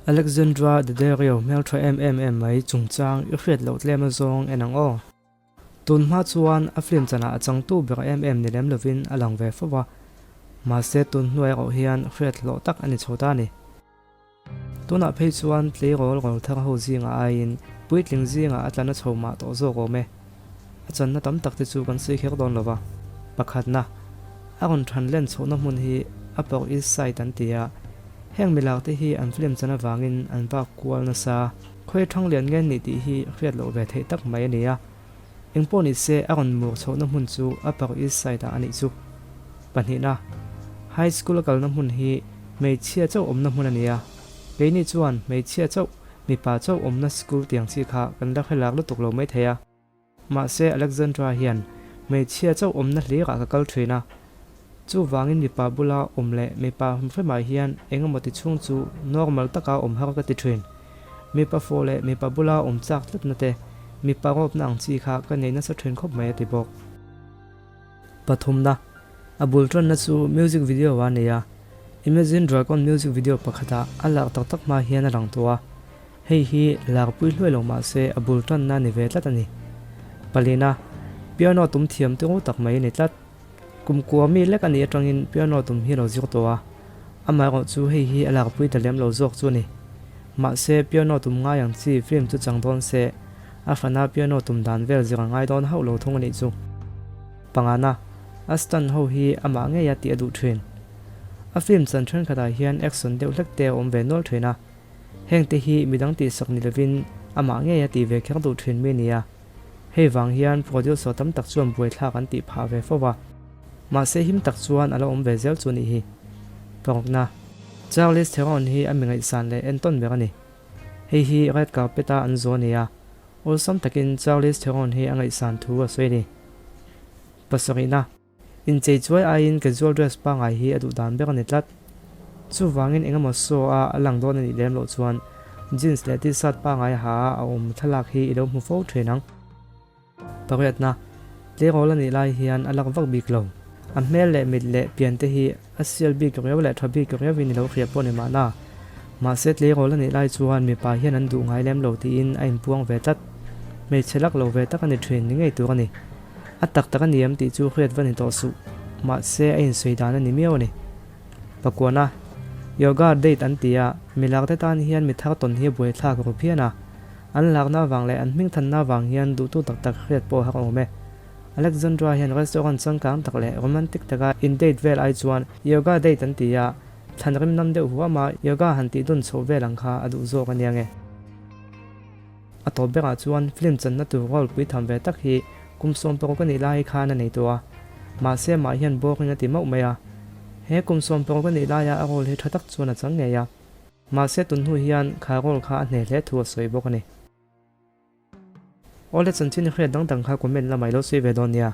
Alexandra Daddario hmeltha em em em mai chungchang i hriat loh tlem azawng en ang aw. Tun hma chuan a film chanah a changtu ber em em ni lem lovin a lang ve fo va, mahse tun hnuai erawh hian hriat hlawh tak a ni chho ta a ni. Tunah phei chuan tleirawl rawl thar ho zingah aiin puitling zingah a tlan a chho mah tawh zawk awm e. A channa tam tak te chu kan sawi kher dawn lo va. Pakhatna, a rawn than len chhohna hmun hi Upper East Side an ti a, heng milak te hi an film chan avangin an vak kual nasa. Khawi thang lian nge nih tih hi hriat loh ve theih tak mai a ni a. Engpawh ni se a rawn mur chhohna hmun chu Upper East Side ah a nih chu. Pahnihna, High School a kalna hmun hi hmeichhia chauh awmna hmun a ni a. Keini chuan hmeichhia chauh Mipa chauh awmna school tiang chi kha kan la hre lak lutuk lo mai thei a. Mahse Alexandra hian hmeichhia chauh awmna hlirah ka kal thin a. Chuvangin mipa bula awm leh mipa hrimhrimah hian engemaw ti chhung chu normal taka awm har ka ti thin. Mipa fawh leh mipa bula awm chak tlatna te, mipa rawpna ang chi kha ka nei nasa thin khawp mai a ti bawk. Pathumna, A bul tanna chu music video a nei a, Imagine Dragon music video pakhatah a lak tak tak hma hian a lang tawh a, hei hi lar pui hluai lo mah se a bul tanna a ni ve tlat a ni. Palina, Piano tum thiam te tak mai a ni tlat. Kum kua mi lek a nih atangin piano tum hi a lo zir tawh a, amaherawh chu hei hi a lar pui ta lem lo zawk chu a ni. Mahse, piano tum ngai ang chi film chu chang dawn se, A fana piano tum dan vel zir a ngai dawn hauh lo thung a nih chu. Pangana, a stunt ho hi amah ngei a tih a duh thin. A film chan thenkhatah hian action deuh hlek te a awm ve nual thin a. Heng te hi midang tihsak ni lovin amah ngei a tih ve kher duh thin mi a ni a. Hei vang hian producer tam tak chuan buaithlak an tih phah ve fo va. Mahse him tak chuan a la awm ve zel chu a nih hi. Parukna, Charlize Theron hi a mi ngaihsan leh entawn ber a ni. Hei hi red carpet a an zawh a ni a, awlsam takin Charlize Theron hi a ngaihsan thu a sawi a ni. Pasarihna, Inchei chuai aiin casual dress pangngai hi a duh dan ber a ni tlat. Chuvangin engemaw show a a lang dawn a nih lem loh chuan jeans leh t-shirt pangngai ha a a awm thlalak hi i lo hmu fo thin ang. Pariatna, Tleirawl a nih lai hian a lak vak bik lo. A hmel leh mit leh pian te hi a sial bik riau leh tha bik riauin i lo hria pawh ni mahna. Mahse tleirawl a nih lai chuan mipa hian an duh ngai lem lo tiin a inpuang ve tlat. Hmeichhe lak lo ve tak a ni thin ni ngei tur a ni. A tak tak a ni em tih chu hriat va ni tawh suh. Mahse a insawi dan a ni miau a ni. Pakuana, Yoga date an ti a, milak te tan hian mi thar tawn hi a buaithlak ru phian a. An lakna avang leh an hmingthanna avang hian duhtu tak tak hriat pawh har awm e. Alexandra hian restaurant changkang tak leh romantic taka in date vel ai chuan yoga date an ti a, thlan rim nam deuh huam a yoga han tih dun chhoh vel ang kha a duh zawk a nia nge. A tawp berah chuan film channa tur role pui tham ve tak hi kum 16 a nih lai khan a nei tawh a, mahse amah hian boring a ti mauh mai a. He kum 16 a nih laia a role hi tha tak chuan a chang ngei a. Mahse tun hnu hian kha role kha a hneh hle thu a sawi bawk a ni. Awle chanchin hriat dang dang kha comment lamah i lo sawi ve dawn nia.